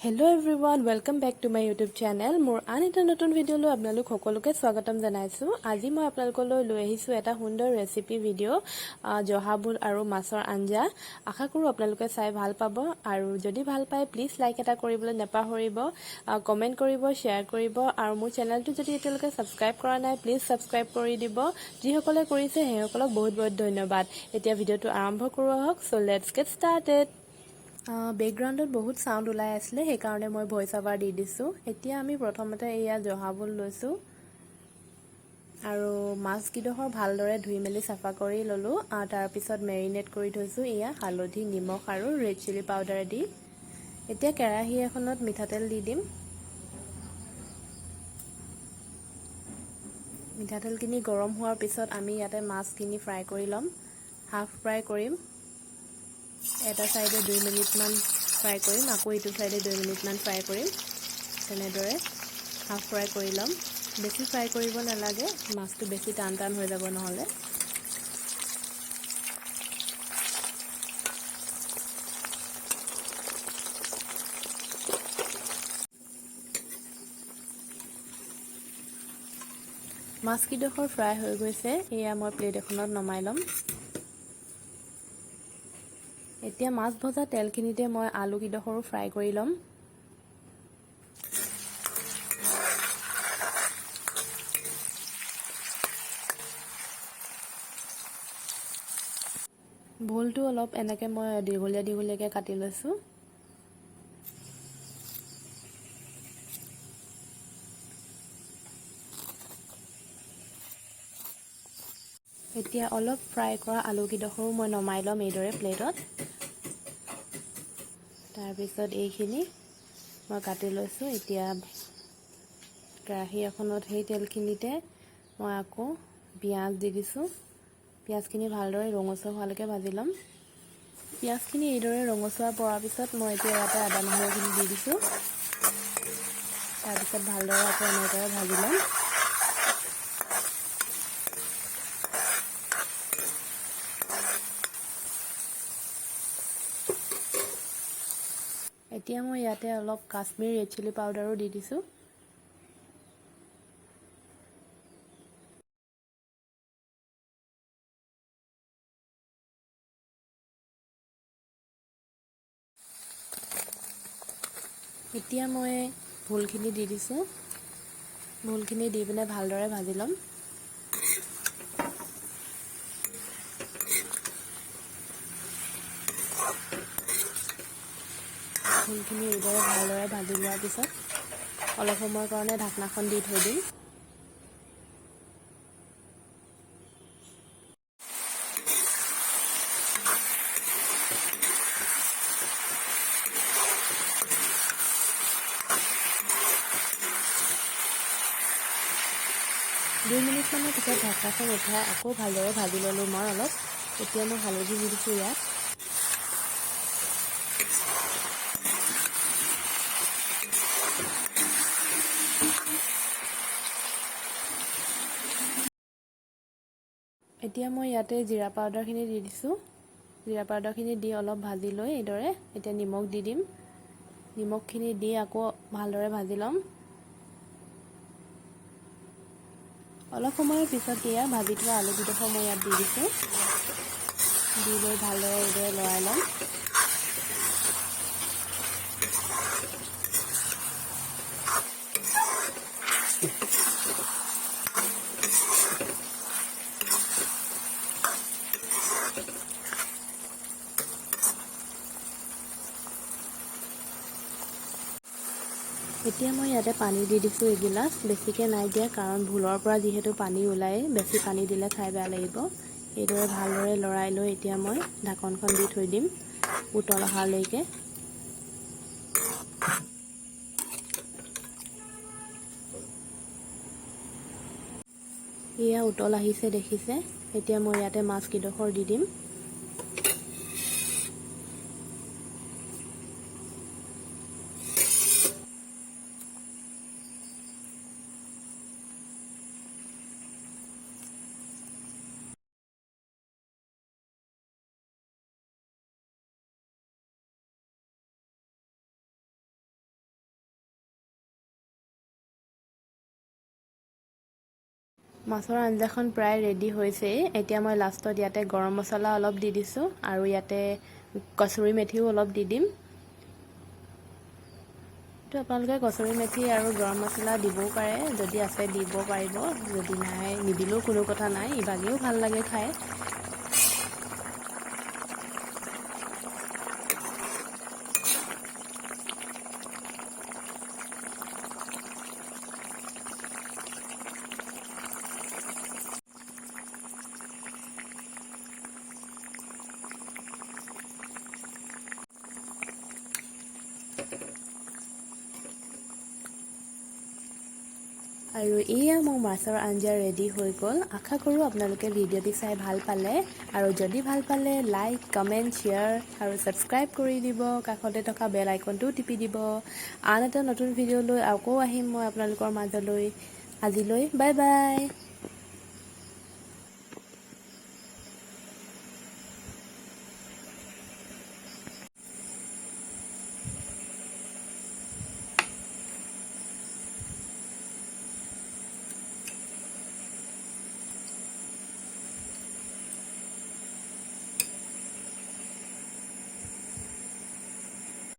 Hello everyone, welcome back to my YouTube channel. মোৰ আন এটা নতুন ভিডিঅ'লৈ আপোনালোক সকলোকে স্বাগতম জনাইছোঁ। আজি মই আপোনালোকলৈ লৈ আহিছোঁ এটা সুন্দৰ ৰেচিপি ভিডিঅ', জহা ভোল আৰু মাছৰ আঞ্জা। আশা কৰোঁ আপোনালোকে চাই ভাল পাব আৰু যদি ভাল পায়, প্লিজ লাইক এটা কৰিবলৈ নাপাহৰিব, কমেণ্ট কৰিব, শ্বেয়াৰ কৰিব আৰু মোৰ চেনেলটো যদি এতিয়ালৈকে ছাবস্ক্ৰাইব কৰা নাই, প্লিজ ছাবস্ক্ৰাইব কৰি দিব। যিসকলে কৰিছে, সেইসকলক বহুত বহুত ধন্যবাদ। এতিয়া ভিডিঅ'টো আৰম্ভ কৰোঁ আহক। So let's get started. বেকগ্ৰাউণ্ডত বহুত চাউণ্ড ওলাই আছিলে, সেইকাৰণে মই ভইচ অভাৰ দি দিছোঁ। এতিয়া আমি প্ৰথমতে এয়া জহা ভোল লৈছোঁ আৰু মাছকেইডোখৰ ভালদৰে ধুই মেলি চাফা কৰি ল'লোঁ। তাৰপিছত মেৰিনেট কৰি থৈছোঁ এয়া হালধি, নিমখ আৰু ৰেড চিলি পাউডাৰ দি। এতিয়া কেৰাহী এখনত মিঠাতেল দি দিম। মিঠাতেলখিনি গৰম হোৱাৰ পিছত আমি ইয়াতে মাছখিনি ফ্ৰাই কৰি ল'ম। হাফ ফ্ৰাই কৰিম। এটা ছাইডে 2 মিনিটমান ফ্ৰাই কৰিম, আকৌ ইটো ছাইডে 2 মিনিটমান ফ্ৰাই কৰিম। তেনেদৰে হাফ ফ্ৰাই কৰি ল'ম। বেছি ফ্ৰাই কৰিব নালাগে, মাছটো বেছি টান টান হৈ যাব নহ'লে। মাছকেইডোখৰ ফ্ৰাই হৈ গৈছে। এয়া মই প্লেট এখনত নমাই ল'ম। এতিয়া মাছ ভজা তেলখিনিতে মই আলুকেইডোখৰো ফ্ৰাই কৰি ল'ম। ভোলটো অলপ এনেকৈ মই দীঘলীয়া দীঘলীয়াকৈ কাটি লৈছোঁ। এতিয়া অলপ ফ্ৰাই কৰা আলুকেইডোখৰো মই নমাই ল'ম এইদৰে প্লেটত। তাৰপিছত এইখিনি মই কাটি লৈছোঁ। এতিয়া কেৰাহী এখনত সেই তেলখিনিতে মই আকৌ পিঁয়াজ দি দিছোঁ। পিঁয়াজখিনি ভালদৰে ৰঙচুৱা হোৱালৈকে ভাজি ল'ম। পিঁয়াজখিনি এইদৰে ৰঙচুৱা পৰাৰ পিছত মই এতিয়া ইয়াতে আদা নহৰুখিনি দি দিছোঁ। তাৰপিছত ভালদৰে আকৌ এনেদৰে ভাজি ল'ম। এতিয়া মই ইয়াতে অলপ কাশ্মীৰ ৰেড চিলি পাউডাৰো দি দিছোঁ। এতিয়া মই ভোলখিনি দি দিছোঁ। ভোলখিনি দি পিনে ভালদৰে ভাজি ল'ম। ভোলখিনি এইদৰে ভালদৰে ভাজি লোৱাৰ পিছত অলপ সময়ৰ কাৰণে ঢাকনাখন দি থৈ দিম। 2 মিনিটমানৰ পিছত ঢাকনাখন উঠাই আকৌ ভালদৰে ভাজি ল'লোঁ মই অলপ। এতিয়া মই হালধি দি দিছোঁ ইয়াত। এতিয়া মই ইয়াতে জিৰা পাউডাৰখিনি দি দিছোঁ। জিৰা পাউডাৰখিনি দি অলপ ভাজি লৈ এইদৰে এতিয়া নিমখ দি দিম। নিমখখিনি দি আকৌ ভালদৰে ভাজি ল'ম। অলপ সময়ৰ পিছত এয়া ভাজি থোৱা আলুকেইডোখৰ মই ইয়াত দি দিছোঁ। দি লৈ ভালদৰে এইদৰে লৰাই ল'ম। এতিয়া মই ইয়াতে পানী দি দিছোঁ এগিলাচ। বেছিকৈ নাই দিয়া, কাৰণ ভোলৰ পৰা যিহেতু পানী ওলায়, বেছি পানী দিলে খাই বেয়া লাগিব। এইদৰে ভালদৰে লৰাই লৈ এতিয়া মই ঢাকনখন দি থৈ দিম উতল অহালৈকে। এয়া উতল আহিছে, দেখিছে। এতিয়া মই ইয়াতে মাছকেইডোখৰ দি দিম। মাছৰ আঞ্জাখন প্ৰায় ৰেডি হৈছেই। এতিয়া মই লাষ্টত ইয়াতে গৰম মছলা অলপ দি দিছোঁ আৰু ইয়াতে কচুৰি মেথিও অলপ দি দিম। তো আপোনালোকে কচুৰি মেথি আৰু গৰম মছলা দিবও পাৰে, যদি আছে দিব পাৰিব, যদি নাই নিদিলেও কোনো কথা নাই, ইভাগেও ভাল লাগে খাই। আৰু এয়া মোৰ মাছৰ আঞ্জা ৰেডি হৈ গ'ল। আশা কৰোঁ আপোনালোকে ভিডিঅ'টি চাই ভাল পালে, আৰু যদি ভাল পালে লাইক, কমেণ্ট, শ্বেয়াৰ আৰু ছাবস্ক্ৰাইব কৰি দিব। কাষতে থকা বেল আইকনটোও টিপি দিব। আন এটা নতুন ভিডিঅ' লৈ আকৌ আহিম মই আপোনালোকৰ মাজলৈ। আজিলৈ বাই বাই।